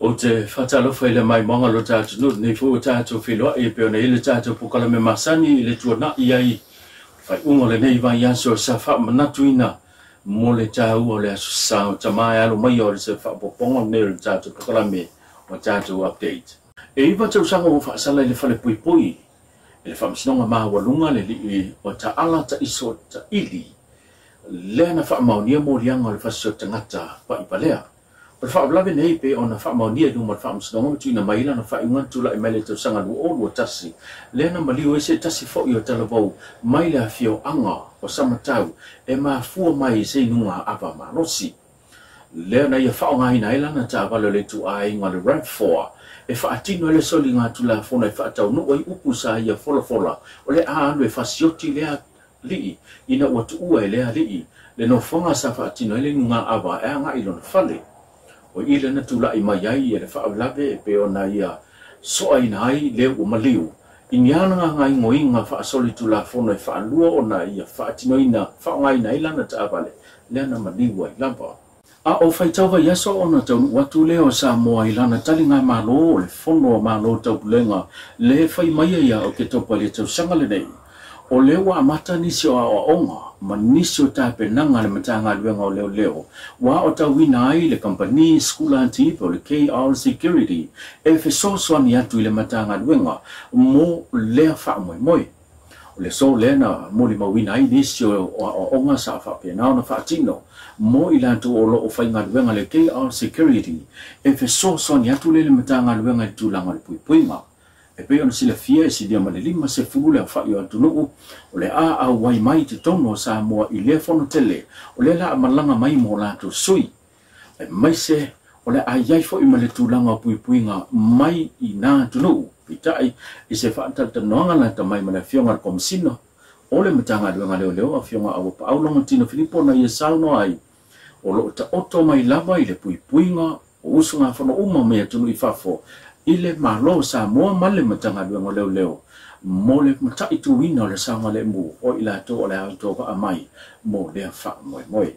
Ou te faatalofa i le maimoaga o lo tatou atunuu lenei foi ua tatou feiloai e pei ona i ai le tatou polokalame masani i le tuanai ai faaiuga o lenei vaiaso sa faamanatuina mo le taua o le Aso Sa o Tama e alo mai o se faaopoopoga lenei o le tatou polokalame o tatou update. E 9 tausaga ua faasala i le falepuipui e le Faamasinoga Maualuga le alii o Taala Taiso Taili lea na faamaonia moliaga o le fasi o tagata paipalea. O le faalavelave nei pei ona faamaonia i luma o le Faamasinoga ma tuuina mai lana faaiuga na tulai mai le tausaga 2021, lea na maliu ai se tasi foi o talavou mai le afioaga o Samatau e mafua mai i se inuga ava malosi. Lea na ia faaaogaina ai lana taavale o le ituaiga o le RAV4 e faatino ai le soliga Tulafono e faataunuu ai upu sa ia folafola o le a alu e fasioti lea alii ina ua tuua e lea alii le nofoaga sa faatino ai le inuga ava e agai i lona fale. O i lea na tulai mai ai ia le faalavelave e pei ona ia soaina ai le ua maliu i ni ana gagaigoiga faasolitulafono e faalua ona ia faatinoina faaaogaina ai lana taavale lea na maliu ai lava. A o faitau vaiaso ona taunuu atu lea o Samoa i lana taligamalo o le Fono a Malo Taupulega le fai mai ia o Oketopa i le tausaga lenei. O lea ua amata nisi o aoaoga ma nisi o tapenaga a le Matagaluega o Leoleo ua aotauina ai le kamupani Sekulanti po o le KR Security e fesoasoani atu i le Matagaluega mo lea faamoemoe. O le aso lea na molimauina ai nisi o aoaoga sa faapena ona faatino mo i latou o lo o faigaluega le KR Security e fesoasoani atu lea i le Matagaluega i le tulaga o le puipuiga. E pei ona silafia e silia ma le 50 le aofai o atunuu o le a auai mai i totonu o Samoa i lea fono tele o lea la a malaga mai mo latou sui, aemaise o le a i ai foi ma le tulaga o puipuiga mai i nā atunuu. Peitai, i se faatalatalanoaga lata mai ma le afioga i le Komesina o le Matagaluega Leoleo, afioga Auapaau Logotino Filipo na ia saunoa ai, o lo o taoto mai lava i le puipuiga o usugafono uma mai atunuu i fafo i le Malo o Samoa ma le Matagaluega o Leoleo mo le mataituina o le saogalemu o i latou o le a autovaa mai mo lea faamoemoe.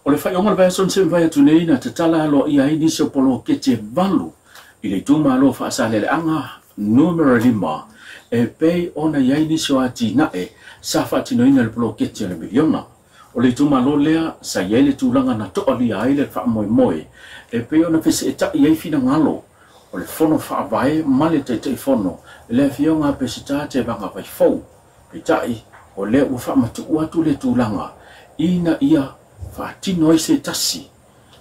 O le faaiuga o le vaiaso na se i atu nei na tatala aloaia ai nisi o poloketi e 8 i le itumalo o Faasaleleaga numera 5 e pei ona i ai nisi o atinae sa faatinoina i le poloketi o le miliona. O le itumalo lea sa i ai le tulaga na toalia ai le faamoemoe e pei ona feseetai ai finagalo o le fono faavae ma le Taitaifono le afioga a Peseta Tevaga Vaifou. Peitai, o lea ua faamatuu atu le tulaga ina ia faatino ai se tasi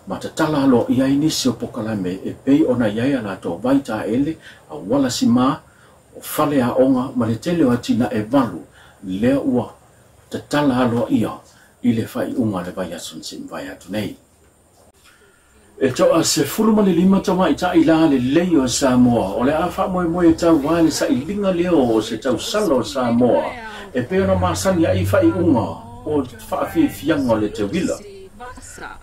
ma tatala aloaia ai nisi o polokalame e pei ona i ai a latou vai taele, auala sima, o fale aoga ma le tele o atinae 8 lea ua tatala aloaia i le faaiuga o le vaiaso na se i mavae atu nei. E toa 15 tamaitai la lelei o Samoa o le a faamoemoe e tauā le sailiga leo o se tausala o Samoa e pei ona masani ai faaiuga o faafiafiaga o le teuila.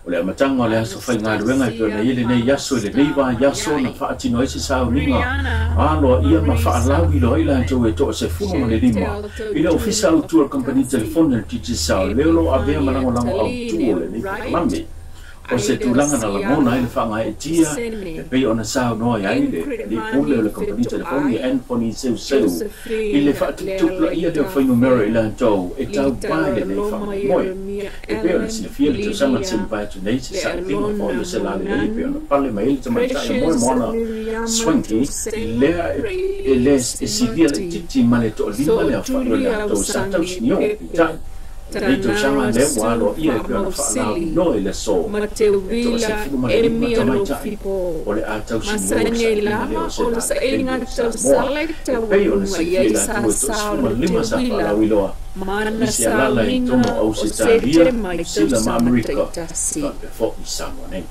O le amataga o le aso faigaluega e pei ona i ai lenei aso i lenei vaiaso na faatino ai se sauniga aloaia ma faalauiloa ai latou e toa 15 i le ofisa autu o le kamupani telefoni o le Digicel lea o lo o avea ma lagolago autu o lenei polokalame. O se tulaga na lagona ai le faagaeetia e pei ona saunoa ai le alii pule o le kamupani telefoni Anthony Seuseu i le faatuputupulaia lea o fuainumera i latou e tauvā i lenei faamoemoe. E pei ona silafia le tausaga na se i mavae atu nei se sailiga foi o se lalelei e pei ona pale mai ai le tamaitai o Moemoana Swanky lea e le e silia laitiiti ma le toalima le aofai o latou sa tausinio. Peitai, o lenei tausaga lea ua aloaia e pei ona faalauiloa i le aso e toa 15 tamaitai o le a tausinio le sailiga lea o se lalelei o Samoa. E pei ona silafia i latou e toa 15 sa faalauiloa i se alala i totonu o Ausetalia, Niu Sila ma Amerika, faapea foi i Samoa nei.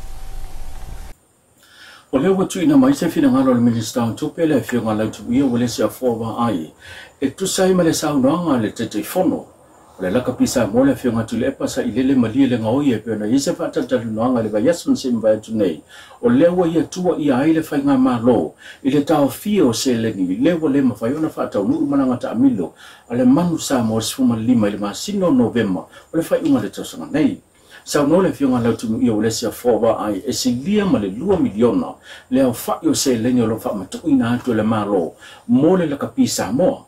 O lea ua tuuina mai se finagalo o le Minisita o Tupe le afioga Lautimuia Uelese Afoa Vaai e tusa ai ma le saunoaga a le Taitaifono o le Lakapi Samoa le afioga Tuilaepa Sailele Malie le Gaoi e pei ona i ai se faatalatalanoaga i le vaiaso na se i mavae atu nei. O lea ua ia tuuaia ai le faigamalo i le taofia o seleni lea ua le mafai ona faataunuu malaga taamilo a le Manu Samoa 15 i le masina o Novema o le faaiuga o le tausaga nei. Saunoa le Afioga ia Lautimuia Uelese Afoa Vaai e silia ma le $2 miliona le aofa'i o seleni o lo o faamatu'uina atu e le Malo mo le lakapi Samoa,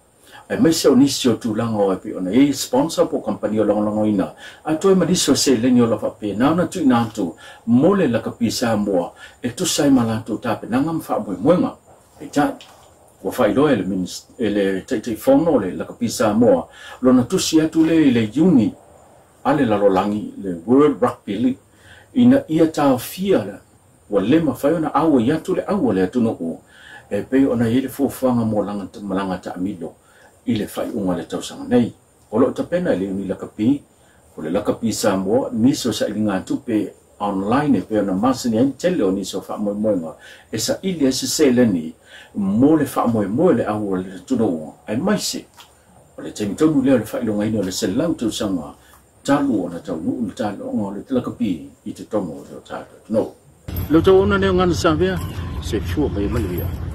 aemaise o nisi o tulaga o e pei ona i ai sponsor po o kamupani o lagolagoina, atoa ai ma nisi o seleni o lo o faapena ona tuuina atu mo le lakapi Samoa e tusa ai ma latou tapenaga ma faamoemoega. Peitai, ua faailoa e le e le Taitaifono o le Lakapi Samoa lona tusi atu lea i le Iuni a le Lalolagi, le World Rugby League, ina ia taofia le ua le mafai ona auai atu le au a le atunuu e pei ona i ai le fuafuaga mo malaga taamilo i le faaiuga o le tausaga nei. O lo o tapena e le Iuni Lakapi o le Lakapi Samoa nisi o sailigatupe online e pei ona masani ai le tele o nisi o faamoemoega e saili ai se seleni mo le faamoemoe o le au a le atunuu, aemaise o le taimi tonu lea o le faailogaina o le 100 tausaga talu ona taunuu le taloga o le lakapi i totonu o le tatou atunuu. Lau tauauna lea o Gana Savea, soifua ma ia manuia.